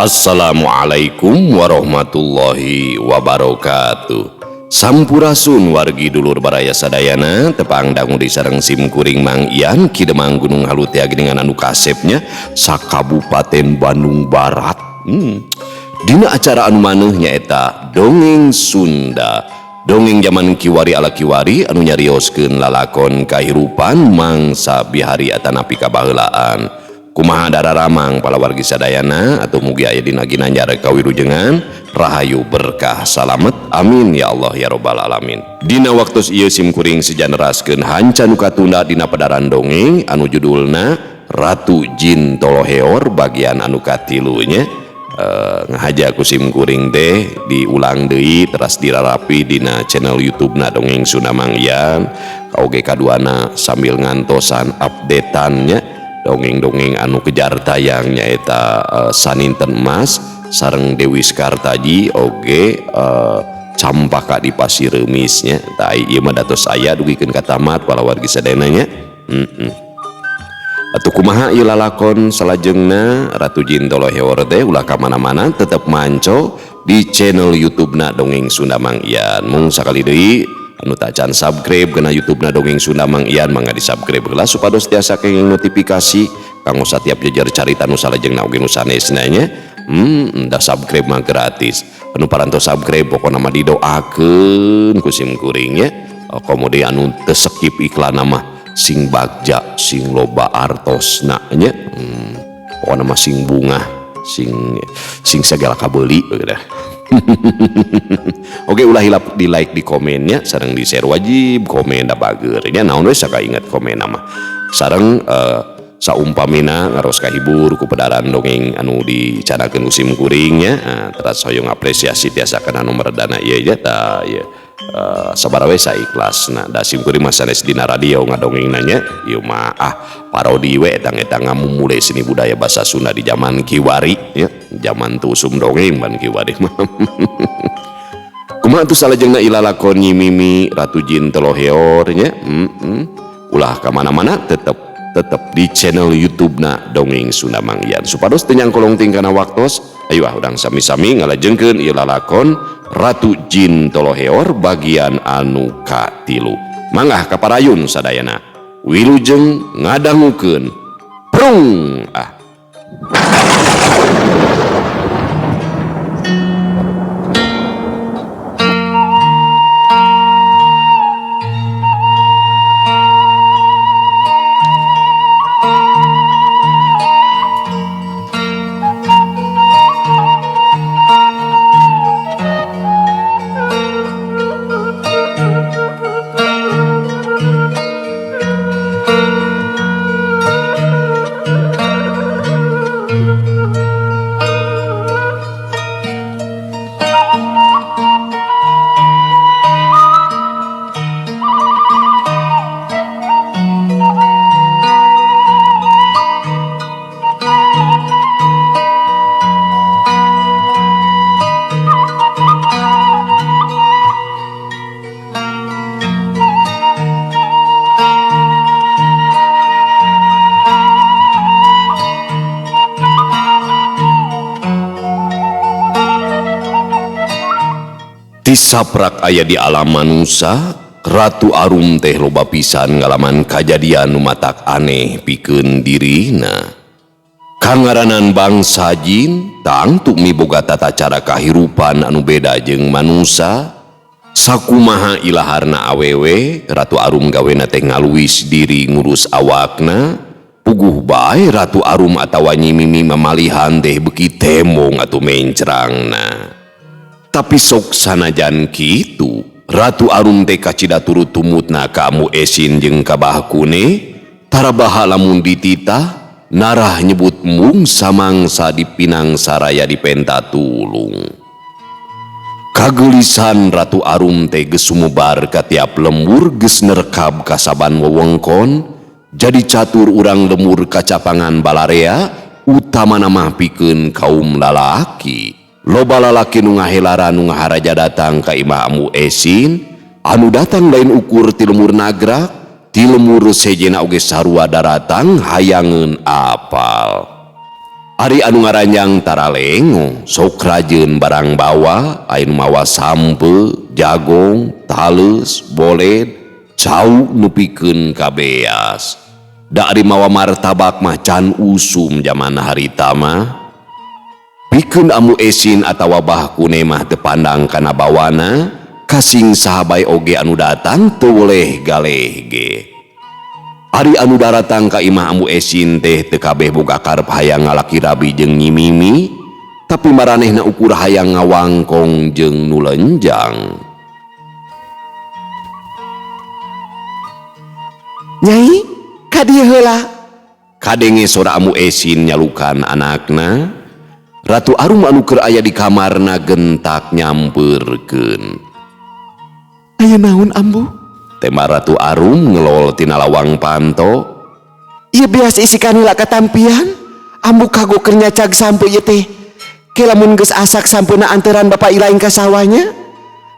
Assalamualaikum warahmatullahi wabarakatuh. Sampurasun wargi dulur baraya sadayana, tepang dangu di sareng sim kuring Mang Ian Ki Demang Gunung Halu teh geuningan anu kasepnya sakabupaten Bandung Barat. Dina acara anu maneuh nyaeta Dongeng Sunda. Dongeng zaman kiwari ala kiwari anu nyarioskeun lalakon kahirupan mangsa bihari atanapi kabaheulaan. Kumaha dararamang palawargi sadayana atau mugi aya dina ginanjar kawilujengan rahayu berkah salamet, amin ya Allah ya robbal alamin. Dina waktu ieu sim kuring sejaneraskeun hanca nu katunda dina pedaran dongeng anu judulna Ratu Jin Toloheor bagian anu katilunya. Ngahaja ku sim kuring teh diulang deui teras dirarapi dina channel YouTube na Dongeng Sunda Mang Ian oge kaduana sambil ngantosan updateannya dongeng-dongeng anu kejar tayang nyaeta Saninten Emas sareng Dewi Sekartaji oge Campaka di Pasir Remisnya. Tah ieu mah datos aya dugikeun ka tamat palawargi sadayana nya. Atuh kumaha ieu lalakon salajengna Ratu Jin Toloheor teh, ulah ka mana-mana, tetep manco di channel YouTube-na Dongeng Sunda Mang Ian. Mung sakali deui anu tacan subscribe kana YouTube-na Dongeng Sunda Mang Ian, mangga di-subscribe heula supados tiasa kenging notifikasi kanggo satiap jejer carita nu salajengna oge nu sanesna nya. Da subscribe mah gratis. Anu parantos subscribe pokona mah didoakeun ku sim kuring nya. Komo deui anu teu skip iklan mah sing bagja, sing loba artosna nya. Pokona mah sing bungah, sing sing segala kabeuli dah. Oke, ulah hilap di like, di komennya, sareng di share, wajib komen da bager nya, naon we saka inget komen mah. Sareng saumpamina ngaros kahibur ku pedaran dongeng anu dicanakeun ku sim kuring nya, teras hoyong apresiasi tiasa kana nomor dana ieu nya, tah ieu. Sabaraha we saikhlasna, da sim kuring mah sanes dina radio ngadongeng nanya, ieu mah parodi we etang-etang ngamumule seni budaya bahasa Sunda di zaman kiwari ya, zaman teu usum dongeng ban kiwari mah. Kumaha atuh salajengna ilalakon Nyi Mimi Ratu Jin Toloheor nya? Ulah ka mana-mana, tetep di channel YouTube-na Dongeng Sunda Mang Ian supados teu nyangkolong ting kana waktos. Ayo ah urang sami-sami ngalajengkeun ieu lalakon Ratu Jin Toloheor bagian anu katilu. Mangga kaparayun sadayana, wilujeng ngadangukeun. Prung ah. Tisaprak aya di alam manusa, Ratu Arum teh loba pisan ngalaman kajadian nu matak aneh pikeun dirina. Kangaranan bangsa jin tangtu miboga tata cara kahirupan anu beda jeung manusa. Sakumaha ilaharna awewe, Ratu Arum gawena teh ngaluis diri ngurus awakna. Puguh bae Ratu Arum atawa Nyi Mimi mamalihan teh beuki tembong atuh mencrangna. Tapi sok sanajan kitu, Ratu Arum teh kacida turut tumutna ka Ambu Esin jeung ka Bah Kune, tarabaha lamun dititah narah nyebut mung samangsa dipinang saraya dipenta tulung. Kageulisan Ratu Arum teh geus sumebar ka tiap lembur, geus nerekab ka saban wewengkon, jadi catur urang lembur kacapangan balarea, utamana mah pikeun kaum lalaki. Loba lalaki nu ngahelaran nu ngaharaja datang ka imah Ambu Esin, anu datang lain ukur ti lemur nagrak, ti lemur sejena oge sarua daratang hayangeun apal. Ari anu ngaranjang tara lengo sok rajeun barang bawa, aya nu mawa sampeu, jagong, taleus, boled, cau nepikeun ka beas. Da ari mawa martabak mah can usum jaman harita mah. Pikeun Ambu Esin atawa Bah Kune mah teu pandang kana bawana, kasing saha bae oge anu datang teu weleh galeh ge. Ari anu daratang ka imah Ambu Esin teh teu kabeh boga karep hayang ngalaki rabi jeung Nyi Mimi, tapi maranehna ukur hayang ngawangkong jeung nu lenjang. Nyai, ka dieu heula. Kadenge sora Ambu Esin nyalukan anakna. Ratu Arum anu keur aya di kamarna gentak nyampeurkeun. Aya naon, Ambu? Tema Ratu Arum ngelol tina lawang panto. Ieu beas isikan heula ka tampian. Ambu kagok keur nyacag sampeu ieu teh. Ke lamun geus asak sampeuna anteran Bapak Ilaing ka sawahnya.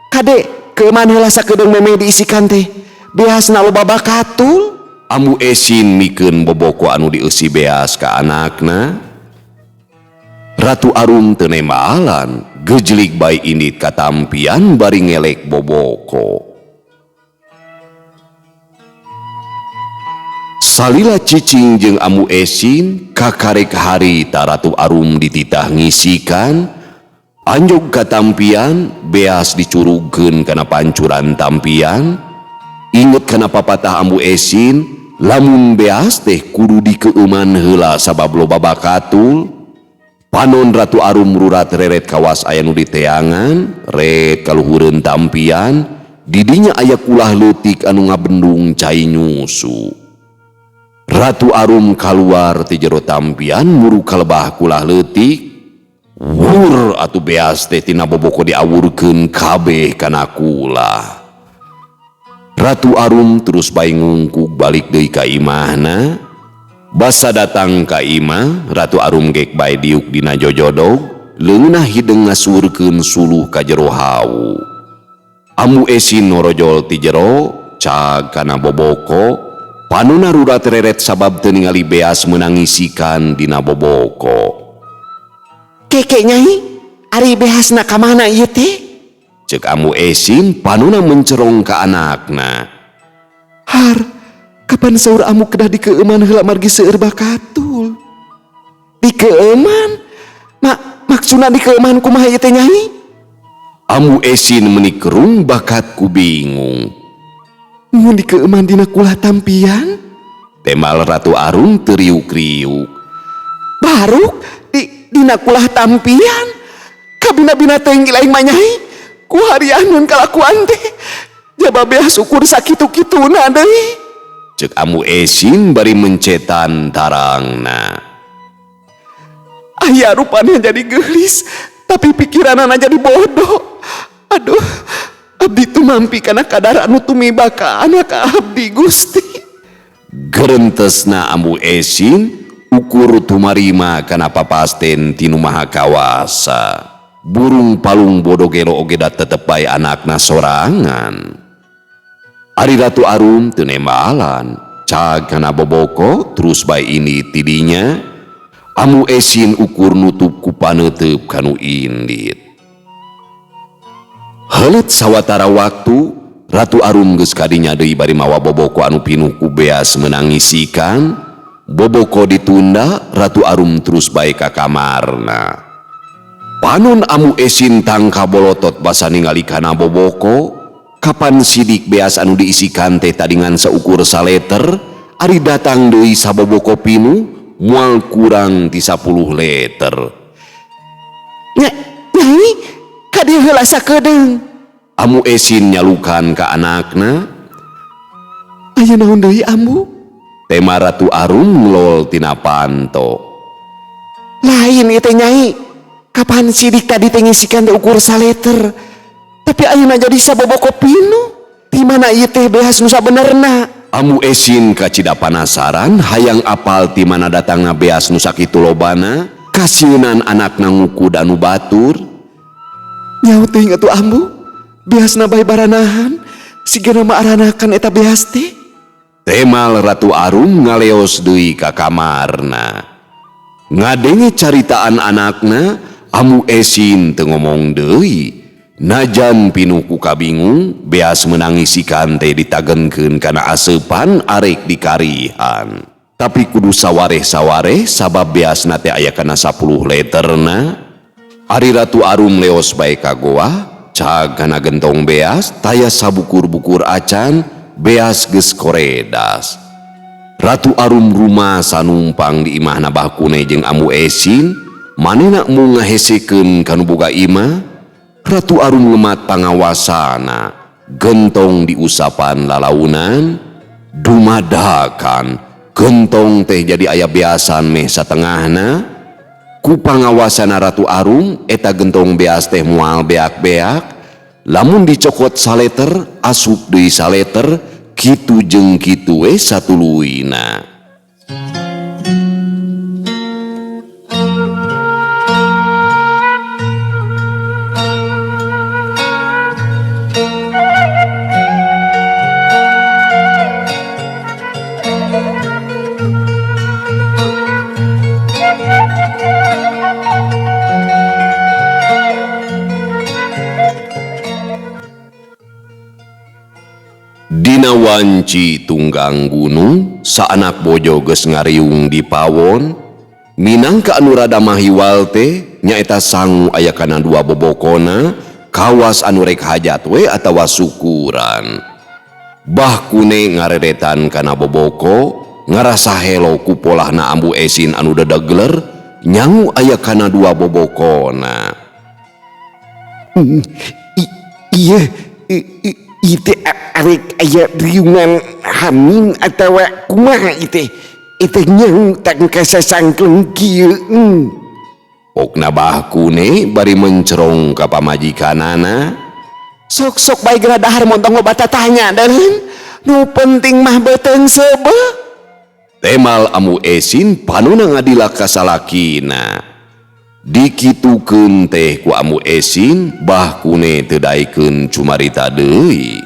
Kade, keuman heula sakedeung memeh diisikan teh. Beasna loba bakatul. Ambu Esin mikeun boboko anu dieusi beas ka anakna. Ratu Arum teu nembalan, gejlig bae indit ka tampian bari ngelek boboko. Salila cicing jeung Ambu Esin, kakarek harita Ratu Arum dititah ngisikan, anjog ka tampian, beas dicurugkeun kana pancuran tampian. Inget kana papatah Ambu Esin, lamun beas teh kudu dikeueuman heula sabab loba bakatul. Panon Ratu Arum rurat reret kawas aya nu diteangan, ret kaluhureun tampian, didinya aya kulah leutik anu ngabendung cai nyusu. Ratu Arum kaluar ti jero tampian muru kalebah kulah leutik. Wur atuh beas teh tina boboko diawurkeun kabeh kana kulah. Ratu Arum terus bae ngungkuk balik deui ka imahna. Basa datang ka imah, Ratu Arum gek bae diuk dina jojodog, leungeunah hideung ngasurkeun suluh ka jero hawu. Ambu Esin norojol ti jero, cag kana boboko, panona rurat reret sabab teu ningali beas meunang ngisikan dina boboko. Keke Nyai, ari beasna ka mana ieu teh? Ceuk Ambu Esin panona mencerong ka anakna. Har, kapan saur Ambu kedah dikeueuman heula margi seueur bakatul? Dikeueuman? Maksudna dikeueuman kumaha ieu teh Nyai? Ambu Esin meuni kerung bakat ku bingung. Mun dikeueuman dina kulah tampian? Temal Ratu Arum teriuk-riuk. Baruk dina kulah tampian? Kabina-bina teuing lain mah Nyai. Ku harianeun kalakuan teh. Jaba beas ukur sakitu-kituna deui. Ceuk Ambu Esin bari mencetan tarangna. Aya rupanya jadi geulis, tapi pikiranana jadi bodoh. Aduh, abdi tumampi kana kadar anu tumiba ka anak abdi Gusti. Gerentesna Ambu Esin ukur tumarima kana papasten tinu Maha Kawasa. Burung palung bodo gelo oge da tetep bae anakna sorangan. Ari Ratu Arum teu nembalan, cag kana boboko terus bae ini tidinya. Ambu Esin ukur nutup ku paneuteub kanu indit. Heuleut sawatara waktu, Ratu Arum geus kadinya deui bari mawa boboko anu pinuh ku beas meunang ngisikan. Boboko ditunda, Ratu Arum terus bae ka kamarna. Panon Ambu Esin tangka bolotot basa ningali kana boboko. Kapan sidik beas anu diisikan teh tadingan saukur saleter, ari datang deui saboboko pinuh moal kurang ti 10 liter. Nyai, ka dieu heula sakedeung. Ambu Esin nyalukan ka anakna. Aya naon deui Ambu? Tema Ratu Arum ngelol tina panto. Lain ieu teh Nyai. Kapan sidik tadi teh ngisikan teh ukur saleter, tapi ayeuna jadi saboboko pinuh. Di mana ieu teh beas nu sabenerna? Ambu Esin kacida panasaran hayang apal ti mana datangna beas nu sakitu lobana, kasieunan anakna ngukud anu batur. Nyaho teuing atuh Ambu, beasna bae baranahan, sigana mah aranakan eta beas teh. Temal Ratu Arum ngaleos deui ka kamarna. Ngadenge caritaan anakna, Ambu Esin teu ngomong deui. Najan pinuh ku kabingung, beas meunang isikan teh ditagenkeun kana aseupan arek dikarihan. Tapi kudu sawareh-sawareh sabab beasna teh aya kana 10 leterna. Ari Ratu Arum leos bae ka goa, cag kana gentong beas, taya sabukur-bukur acan, beas geus koredas. Ratu Arum rumasa numpang di imahna Bah Kune jeung Ambu Esin, manehna mung ngahesekeun ka nu boga imah. Ratu Arum ngemat pangawasana, gentong diusapan lalaunan, dumadakan gentong teh jadi aya beasan meh satengahna. Ku pangawasana Ratu Arum eta gentong beas teh moal beak-beak, lamun dicokot saleter asup deui saleter, kitu jeung kitu we satuluyna. Dina wanci tunggang gunung, saanak bojo geus ngariung di pawon, minangka anu rada mahiwal teh nyaeta sangu aya kana dua bobokona, kawas anu rek hajat we atawa syukuran. Bah Kune ngareretan kana boboko, ngarasa helo ku polahna Ambu Esin anu dedegler, nyangu aya kana dua bobokona. Iya, itu arek aya riungan hamin atawa kumaha itu itu nyang tangkasa sangkleng kieu. Pokna Bah Kune bari mencerong ka pamajikanana. Sok-sok bae geura dahar montong loba tatanya dareun. Nu penting mah beuteung seubeuh. Temal Ambu Esin panuna ngadilak ka salakina. Dikitukeun teh ku Ambu Esin, Bah Kune teu daekeun cumarita deui.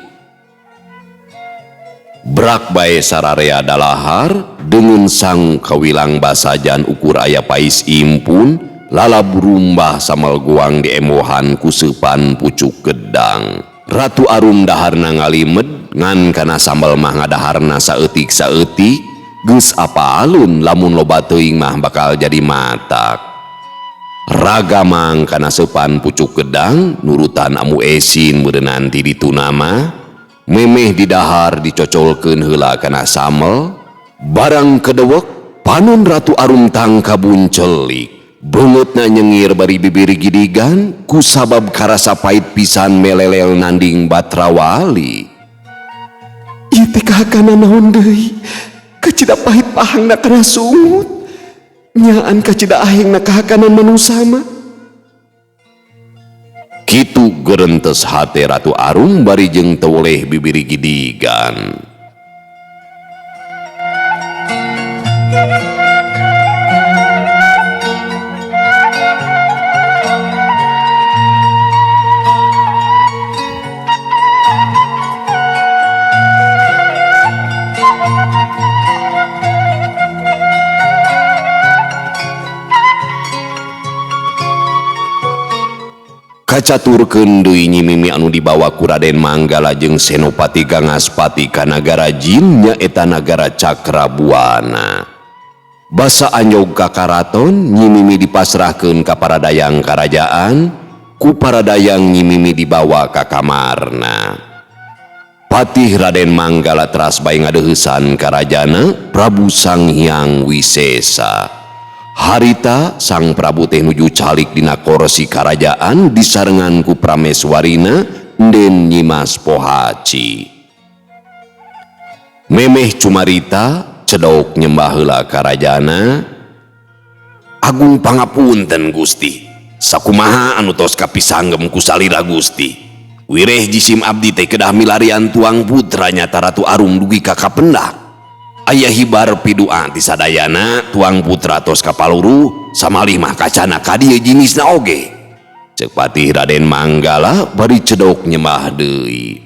Brak bae sararea dalahar deungeun sangu kawilang basajan ukur aya pais impun, lalab rumbah samel guang diemohan ku seupan pucuk gedang. Ratu Arum daharna ngalimed ngan kana sambel mah ngadaharna saeutik-saeutik, geus apalun lamun loba teuing mah bakal jadi matak. Ragamang kana seupan pucuk gedang nurutan Ambu Esin meureun ti dituna mah. Memeh didahar dicocolkeun heula kana samel, barang kedewek panon Ratu Arum tangka buncelik, beungeutna nyengir bari bibir gidigan ku sabab karasa pait pisan melelel nanding batrawali. Ieu teh kahakana naon deui? Kacida pahit pahangna kana sungut, nyaan kacida ahengna kahakanan manusa mah. Kitu gerentes hate Ratu Arum bari jeung teu weleh bibir gidigan. Kacaturkeun deui Nyi Mimi anu dibawa ku Raden Manggala jeung Senopati Gangaspati ka nagara jin nyaeta nagara Cakrabuana. Basa anjog ka karaton, Nyi Mimi dipasrahkeun ka para dayang karajaan, ku para dayang Nyi Mimi dibawa ka kamarna. Patih Raden Manggala teras bae ngadeuheusan karajana Prabu Sang Hyang Wisesa. Harita Sang Prabu teh nuju calik dina korsi karajaan disarengan ku prameswarina Nden Nyimas Pohaci. Memeh cumarita cedok nyembah heula karajana. Agung pangapunten Gusti, sakumaha anu tos kapisanggem ku salira Gusti. Wireh jisim abdi teh kedah milarian tuang putra nyata Ratu Arum dugi ka kapendak. Aya hibar pidua ti sadayana tuang putra tos kapaluruh samalih mah kacana ka dieu jinisna oge. Ceuk Patih Raden Manggala bari cedok nyembah deui.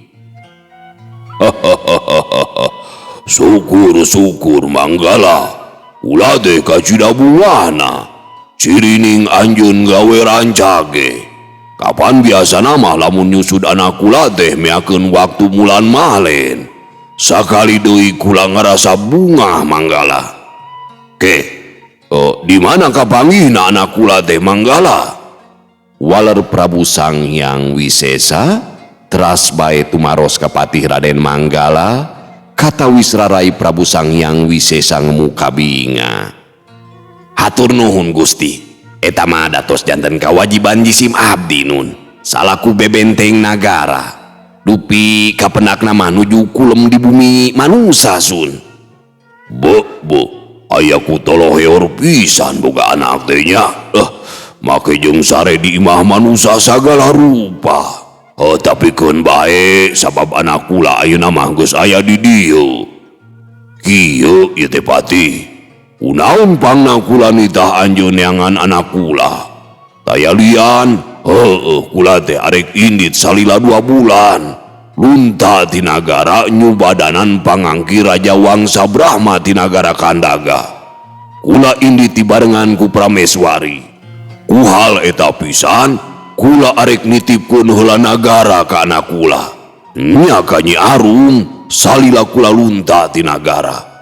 Syukur syukur Manggala. Kula teh kacida bungahna. Cirining anjeun gawe rancage. Kapan biasana mah lamun nyusud anak kula teh meakeun waktu mulan malen. Sakali deui kula ngarasa bungah Manggala. Ke, oh, di mana kapanggihna anak kula teh Manggala? Waler Prabu Sanghyang Wisesa teras bae tumaros ka Patih Raden Manggala katawis rarai Prabu Sanghyang Wisesa ngemu kabinga. Hatur nuhun Gusti, eta mah datos janten kawajiban jisim abdi nun salaku bebenteng nagara. Dupi kapendakna mah nuju kulem di bumi manusa sun. Be be aya ku toloheor pisan boga anak teh nya. Make jeung sare di imah manusa sagala rupa. Tapi keun bae sabab anak kula ayeuna mah geus aya di dieu. Kieu ieu teh Patih. Kunaon pangna kula nitah anjeun neangan anak kula? Taya lian, heueuh kula teh arek indit salila 2 bulan. Lunta ti nagara nyubadanan pangangki Raja Wangsa Brahma ti nagara Kandaga. Kula indit dibarengan ku Prameswari. Ku hal eta pisan, kula arek nitipkeun heula nagara ka anak kula. Nya ka Nyi Arum, salila kula lunta ti nagara.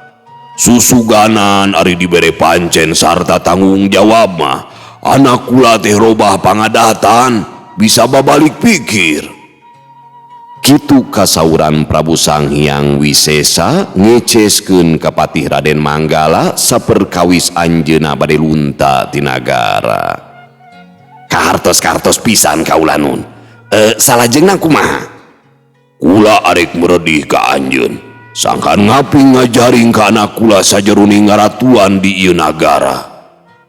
Susuganan ari dibere pancen sarta tanggung jawab mah, anak kula teh robah pangadatan, bisa babalik pikir. Kitu kasauran Prabu Sanghyang Wisesa ngeceskeun ka Patih Raden Manggala saperkawis anjeunna bade lunta ti nagara. Kahartos-kartos pisan kaula nun. Salajengna kumaha? Kula arek meredih ka anjeun. Sangkan ngaping ngajaring ka anak kula sajeroning ngaratuan di ieu nagara.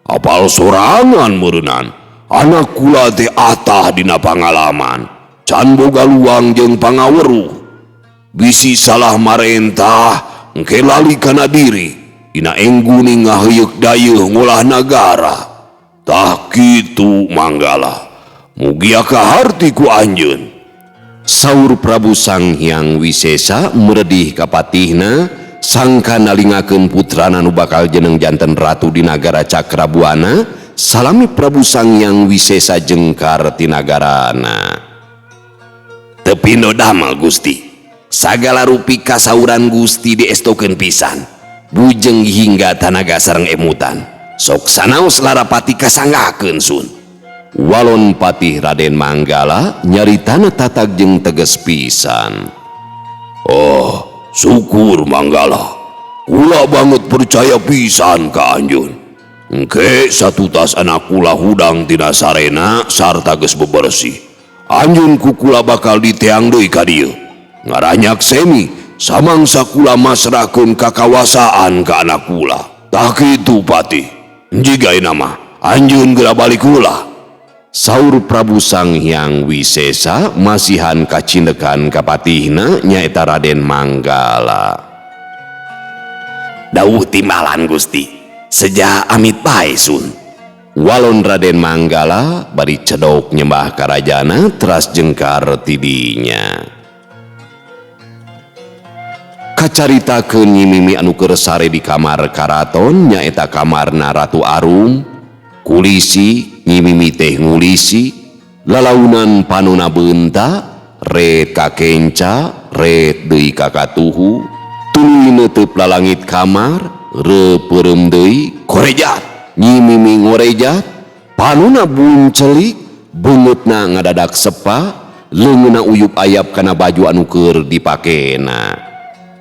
Apal sorangan meureunnan, anak kula teh atah dina pangalaman. Can boga luang jeung pangaweruh. Bisi salah marentah, engke lali kana diri. Dina engguning ngaheuyeuk dayeuh ngolah nagara. Tah kitu Manggala. Mugia kaharti ku anjeun. Saur Prabu Sanghyang Wisesa meredih ka patihna sangka nalingakeun putrana nu bakal jeneng janten ratu di nagara Cakrabuana, salami Prabu Sanghyang Wisesa jengkar ti nagarana. Teu pindo damel Gusti. Sagala rupi kasauran Gusti diestokeun pisan. Bujeng hingga tanaga sareng emutan. Sok sanaos larapati kasanggakeun sun. Walon Patih Raden Manggala nyaritana tatag jeung teges pisan. Oh, syukur Manggala. Kula banget percaya pisan ka anjeun. Engke satutas anak kula hudang tina sarena sarta geus bebersih. Anjeun ku kula bakal diteang deui ka dieu. Ngaranyak semi samangsa kula masrahkeun kakawasaan ka anak kula. Tah kitu Patih. Jigaina mah anjeun geura balik kula. Saur Prabu Sanghyang Wisesa masihan kacindekan ka patihna nyaeta Raden Manggala. Dawuh timbalan Gusti, seja amit bae sun. Walon Raden Manggala bari cedok nyembah karajana teras jengkar tidinya. Kacaritakeun Nyi Mimi anu keur sare di kamar karaton nyaeta kamarna Ratu Arum. Kulisi Nyi Mimi teh ngulisi lalaunan panona beunta ret kakenca ret deui kakatuhu tuluy neuteub lalangit kamar reupeurem deui korejat. Nyi Mimi ngorejat panona buncelik beungeutna ngadadak sepa leungeunna uyup ayap kana baju anu keur dipakena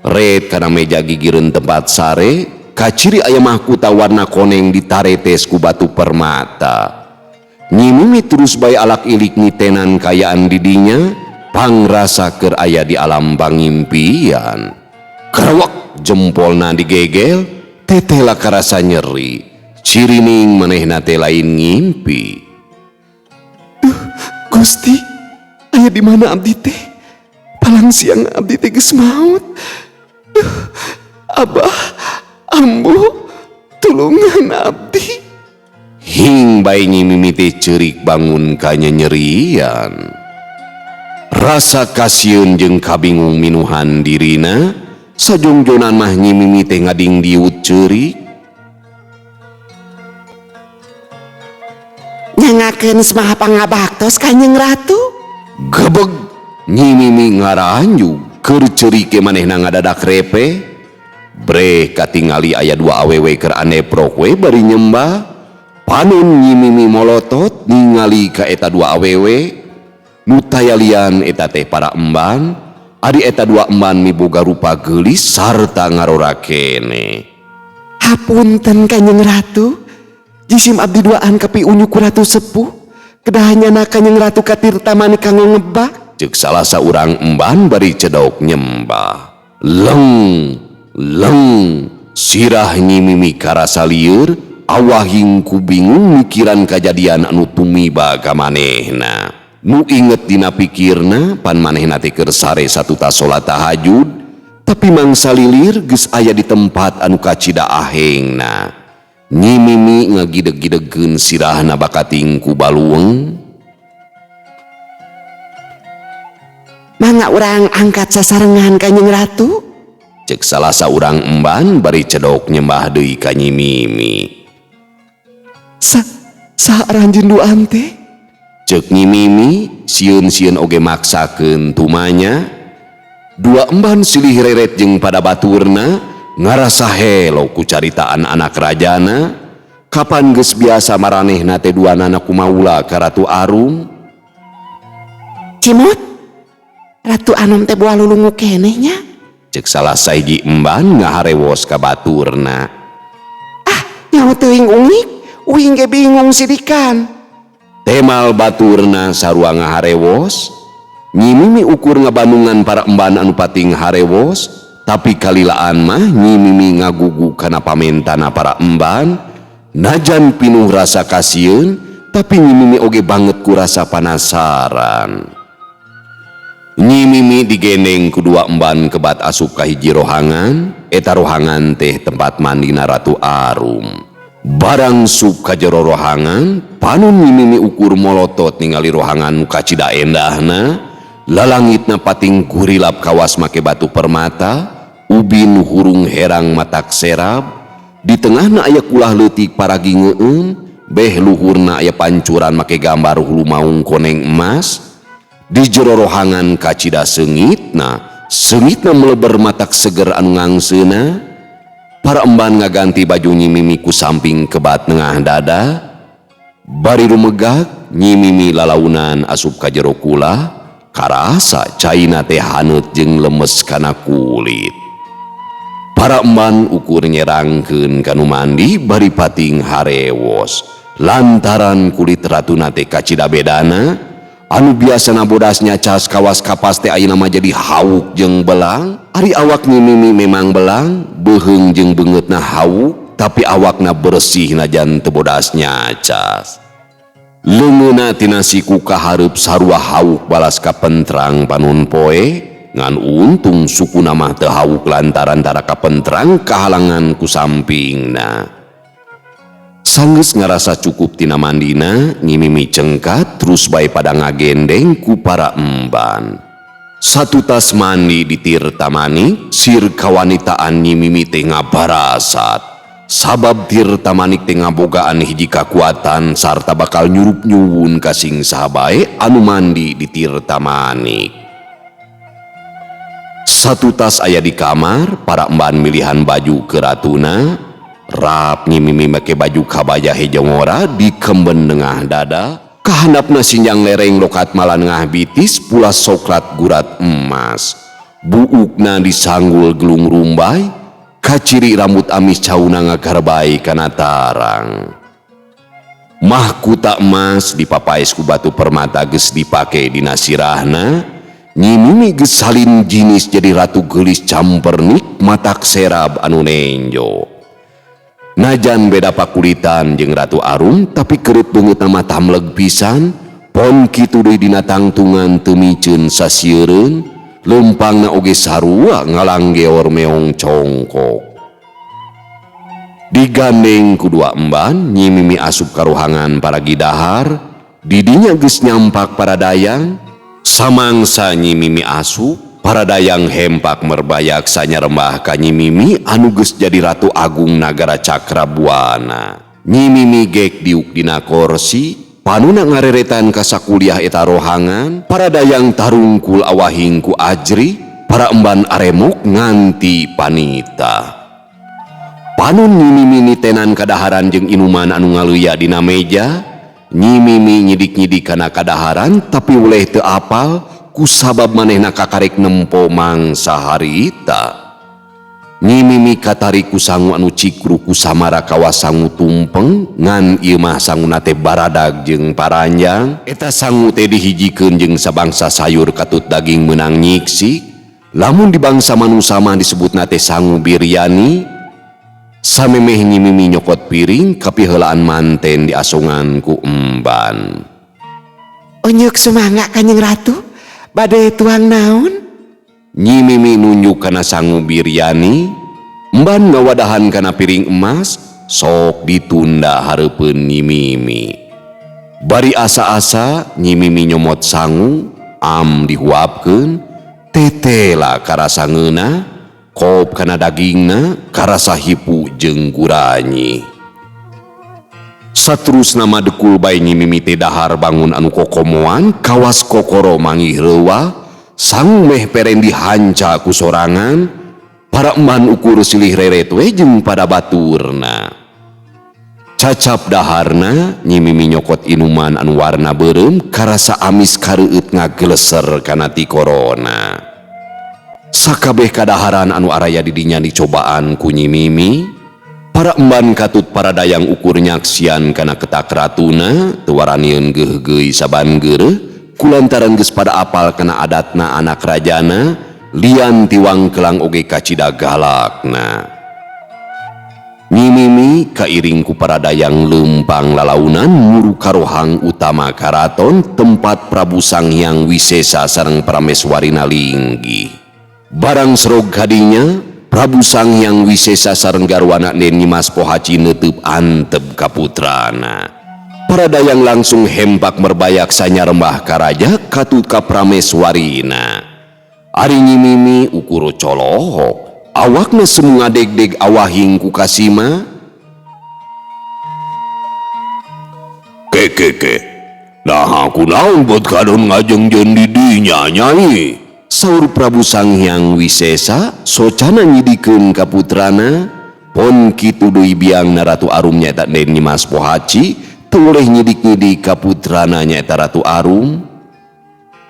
ret kana meja gigireun tempat sare kaciri aya mahkuta warna koneng ditaretes ku batu permata. Nyi Mimi terus bae alak ilik nitenan kayaan didinya pangrasa keur aya di alam pangimpian. Kerewek jempolna digegel tetela karasa nyeri. Cirining manehna teh lain ngimpi. Duh, Gusti, aya di mana abdi teh? Palang siang abdi teh geus maut. Duh, Abah, Ambu, tulungan abdi. Hing bae Nyi Mimi teh ceurik bangun kanyanyerian. Rasa kasieun jeung kabingung minuhan dirina, sajongjonan mah Nyi Mimi teh ngading diut ceurik. Nyangakeun semaha pangabaktos Kanjeng Ratu. Gebeg Nyi Mimi ngaranjug keur ceurik ge manehna ngadadak repe. Breh katingali aya dua awewe keur aneprok we bari nyembah. Panon Nyi Mimi molotot ningali ka eta dua awewe. Nu tayalian eta teh para emban. Ari eta dua emban miboga rupa geulis sarta ngarora kene. Hapunten Kanjeng Ratu. Jisim abdi duaan kapiunjuk ku Ratu Sepuh. Kedah nyana Kanjeng Ratu ka Tirta Manik kanggo ngebak. Ceuk salah saurang emban bari cedok nyembah. Leng leng sirah Nyi Mimi karasa lieur awahing ku bingung mikiran kajadian anu tumiba ka manehna. Nu inget dina pikirna pan manehna teh keur sare satutas salat tahajud, tapi mangsa lilir geus aya di tempat anu kacida ahengna. Nyi Mimi ngagideg-gidegkeun sirahna bakating ku balueng. Mangga urang angkat sasarengan Kanjeng Ratu. Ceuk salah saurang emban bari cedok nyembah deui ka Nyi Mimi. Sa aranjeun duaan teh? Ceuk Nyi Mimi sieun-sieun oge maksakeun tumanya. Dua emban silih reret jeung pada baturna ngarasa helo ku caritaan anak rajana. Kapan geus biasa maranehna teh duanana kumaula ka Ratu Arum? Cimot, Ratu Anom teh boa lulungu keneh nya. Ceuk salah sahiji emban ngaharewos ka baturna. Ah, nyaho teuing ungik, uing ge bingung sidikan. Temal baturna sarua ngaharewos. Nyi Mimi ukur ngabandungan para emban anu pating harewos, tapi kalilaan mah Nyi Mimi ngagugu kana pamentana para emban. Najan pinuh rasa kasieun, tapi Nyi Mimi oge banget ku rasa panasaran. Nyi Mimi digendeng ku dua emban kebat asup ka hiji rohangan, eta rohangan teh tempat mandina Ratu Arum. Barang sup ka jero rohangan, panon Nyi Mimi ukur molotot ningali rohangan nu kacida endahna, lalangitna pating gurilap kawas make batu permata, ubin hurung herang matak serab, di tengahna aya kulah leutik paragi ngeueum, beh luhurna aya pancuran make gambar hulu maung koneng emas. Di jero rohangan kacida seungitna, seungitna meleber matak seger anu ngangseuna. Para emban ngaganti baju Nyi Mimi ku samping kebat nengah dada. Bari rumegak Nyi Mimi lalaunan asup ka jero kulah, karasa caina teh haneut jeung lemes kana kulit. Para emban ukur nyerangkeun kanu mandi bari pating harewos. Lantaran kulit ratuna teh kacida bedana, anu biasana bodasnya cas kawas kapas teh ayeuna mah jadi hauk jeung belang. Ari awak Nyi Mimi memang belang, beuheung jeung beungeutna hauk, tapi awakna bersih najan teu bodas nyacas. Leungeunna tina siku ka hareup sarua hauk balas kapentrang panon poe, ngan untung sukuna mah teu hauk lantaran tara kapentrang kahalangan ku sampingna. Sanggeus ngarasa cukup tina mandina, Nyi Mimi cengkat terus bae pada ngagendeng ku para emban. Satutas mandi di Tirta Manik, sir kawanitaan Nyi Mimi teh ngabarasat. Sabab Tirta Manik teh ngabogaan hiji kakuatan sarta bakal nyurup nyuwun ka sing saha bae anu mandi di Tirta Manik. Satutas aya di kamar, para emban milihan baju ke ratuna. Rap Nyi Mimi make baju kabaya hejo ngora dikemben nengah dada. Kahandapna sinjang lereng lokat malah nengah bitis pula soklat gurat emas. Buukna disanggul gelung rumbai, kaciri rambut amis cauna ngagarbai kana tarang. Mahkuta emas dipapaes ku batu permata geus dipake dina sirahna. Nyi Mimi geus salin jinis jadi ratu geulis campernik matak serab anu nenjo. Najan beda pakulitan jeung Ratu Arum, tapi kereut beungeutna mah tamleg pisan. Pon kitu deui dina tangtungan teu miceun sasieureun, leumpangna oge sarua ngalanggeor meong congkok. Digandeng ku dua emban, Nyi Mimi asup ka rohangan para gidahar. Didinya geus nyampak para dayang. Samangsa Nyi Mimi asup, para dayang hempak merbayak sanyarembah ka Nyi Mimi anu geus jadi Ratu Agung Nagara Cakrabuana. Nyi Mimi gek diuk dina korsi, Panuna ngareretan ka sakuliah eta rohangan, para dayang tarungkul awahing ku ajri, para emban aremok nganti panita. Panon Nyi Mimi nitenan kadaharan jeung inuman anu ngaluya dina meja, Nyi Mimi nyidik-nyidik kana kadaharan tapi uleh teu apal kusabab manehna kakarek nempo mangsa harita. Nyi Mimi katarik ku sangu anu cikru ku samara kawas sangu tumpeng ngan ieu mah sanguna teh baradag jeung paranjang. Eta sangu teh dihijikeun jeung sabangsa sayur katut daging meunang nyiksik. Lamun di bangsa manusa mah disebutna teh sangu biryani. Samemeh Nyi Mimi nyokot piring kapiheulaan manten diasongan ku emban. Onyuk sumangga Kanjeng Ratu, bade tuang naon? Nyi Mimi nunjuk kana sangu biryani, emban ngawadahan kana piring emas, sok ditunda hareupeun Nyi Mimi. Bari asa-asa Nyi Mimi nyomot sangu, am dihuapkeun, tetela karasa ngeunah, kop kana dagingna, karasa hipu jeung guranyi. Saterusna madekul bae Nyi Mimi teh dahar bangun anu kokomoan, kawas kokoro manggih reuah, sangu meh peren dihanca ku sorangan, para emban ukur silih reret we jeung pada baturna. Cacap daharna, Nyi Mimi nyokot inuman anu warna beureum, karasa amis kareueut ngageleser kana ti korona. Sakabeh kadaharan anu araya di dinya dicobaan ku Nyi Mimi, para emban katut para dayang ukur nyaksian kana ketak ratuna, teu waranieun geugeuy saban geureuh, kulantaran geus pada apal kana adatna anak rajana, lian tiwang kelang oge kacida galakna. Nyi Mimi kairing ku para dayang leumpang lalaunan muru karohang utama karaton tempat Prabu Sanghyang Wisesa sareng Prameswarina linggih. Barang serog kadinya, Prabu Sanghyang Wisesa sareng garwana Den Nyimas Pohaci neuteub antep ka putrana. Para dayang langsung hempak merbayak sanyarembah ka raja katut ka Prameswarina. Ari Nyi Mimi ukur colohok, awakna semu ngadegdeg awahing ku kasima. Kekeke, nah kunaon buat kadon ngajengjeun di dinya nyai? Saur Prabu Sanghyang Wisesa socana nyidikeun ka putrana, pon kitu deui biangna Ratu Arum nyaeta Den Nyimas Pohaci teu boleh nyidik-nyidik ka putrana nyaeta Ratu Arum.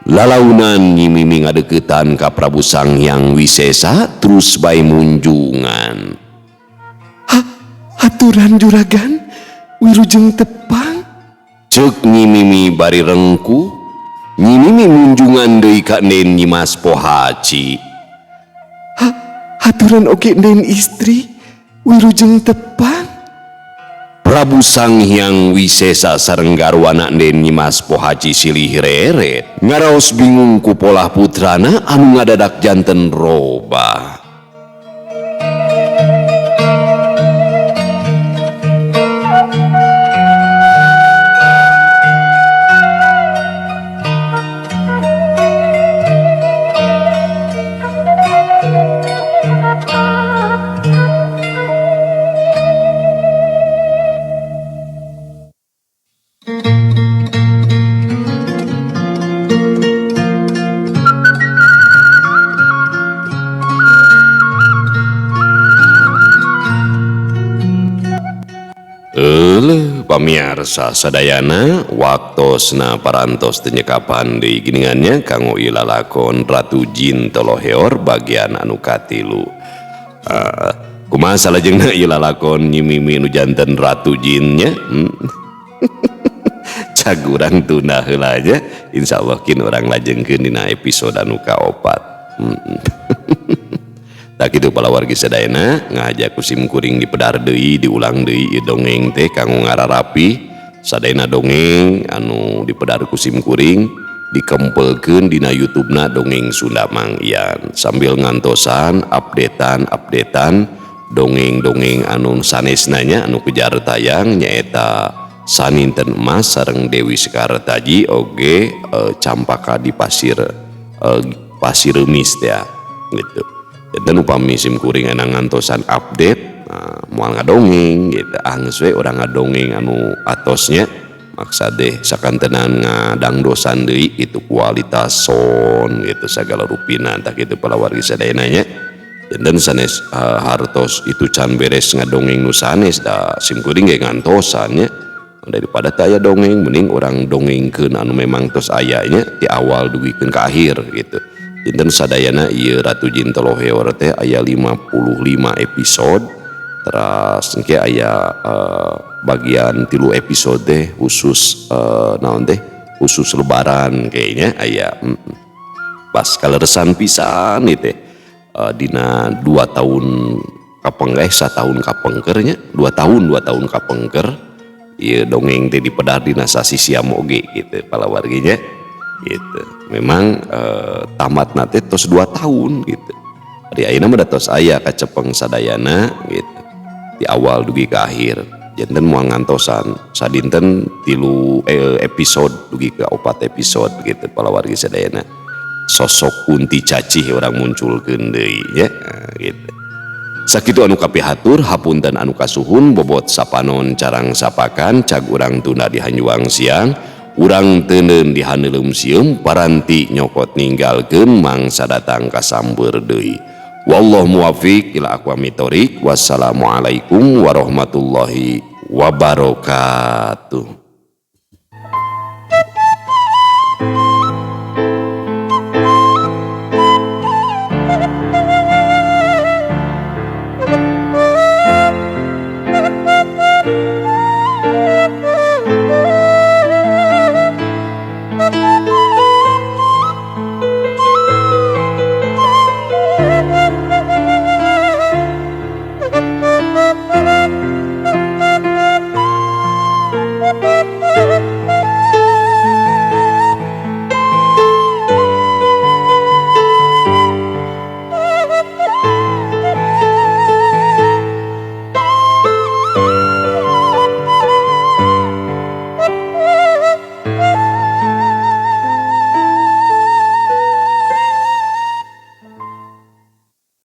Lalaunan Nyi Mimi ngadeuketan ka Prabu Sanghyang Wisesa terus bae munjungan. Ha, aturan juragan wilujeng tepang. Ceuk Nyi Mimi bari rengkuh. Nyi Mimi munjungan deui ka Den Nyimas Pohaci. Ha, aturan oge Den istri wilujeng tepang. Prabu Sanghyang Wisesa sareng garwana Den Nyimas Pohaci silih reret ngaraos bingung ku polah putrana anu ngadadak janten robah. Pamiarsa sadayana waktosna parantos teu nyekapan deui giningannya kanggo ieu lalakon Ratu Jin Toloheor bagian anu katilu. Kumaha salajengna ieu lalakon Nyi Mimi nu janten Ratu Jinnya? Cag urang tunda heula nya, insyaallah kin urang lajengkeun dina episode anu kaopat. Tak kitu palawargi sadayana ngajak ku sim kuring dipedar deui diulang deui ieu dongeng teh kanggo ngararapi sadayana dongeng anu dipedar ku sim kuring dikempelkeun dina YouTube-na Dongeng Sunda Mang Ian sambil ngantosan updatean-updatean dongeng-dongeng anu sanesna nya anu kejar tayang nyaeta Saninten Emas sareng Dewi Sekartaji oge Campaka di pasir pasir remis teh gitu. Dan upami sim kuring enang ngantosan update, nah, moal ngadongeng gitu. Ah geus we urang ngadongeng anu atosnya. Maksa deh sakantenan ngadangdosan deui itu kualitas sound gitu sagala rupina tah kitu palawargi sadayana nya. Janten sanes hartos itu can beres ngadongeng nu sanes da simkuring ge ngantosan nya. Daripada teu aya dongeng mending urang dongengkeun anu memang tos aya nya ti awal dugikeun ka akhir gitu. Janten sadayana ieu Ratu Jin Toloheor teh aya 55 episode, teras engke aya bagian 3 episode teh khusus naon teh khusus lebaran kayaknya aya pas kaleresan pisan ieu teh dina 2 tahun kapengker satahun kapengker nya 2 tahun 2 tahun kapengker ieu dongeng teh dipedar dina sasi siam oge gitu palawargi nya gitu. Memang tamatna teh tos 2 tahun gitu. Ari ayeuna mah da tos aya kacepeng sadayana gitu. Di awal dugi ka akhir. Janten moal ngantosan sadinten 3 episode dugi ka 4 episode gitu palawargi sadayana. Sosok Kunti Cacih urang munculkeun deui nya gitu. Sakitu anu kapihatur hapunten anu kasuhun bobot sapanon carang sapakan cag urang tunda di hanjuang siang urang teuneun di haneuleum sieum paranti nyokot ninggalkeun mangsa datang kasamber deui. Wallahu muwafiq ila aqwamit thoriq. Wassalamualaikum warahmatullahi wabarakatuh.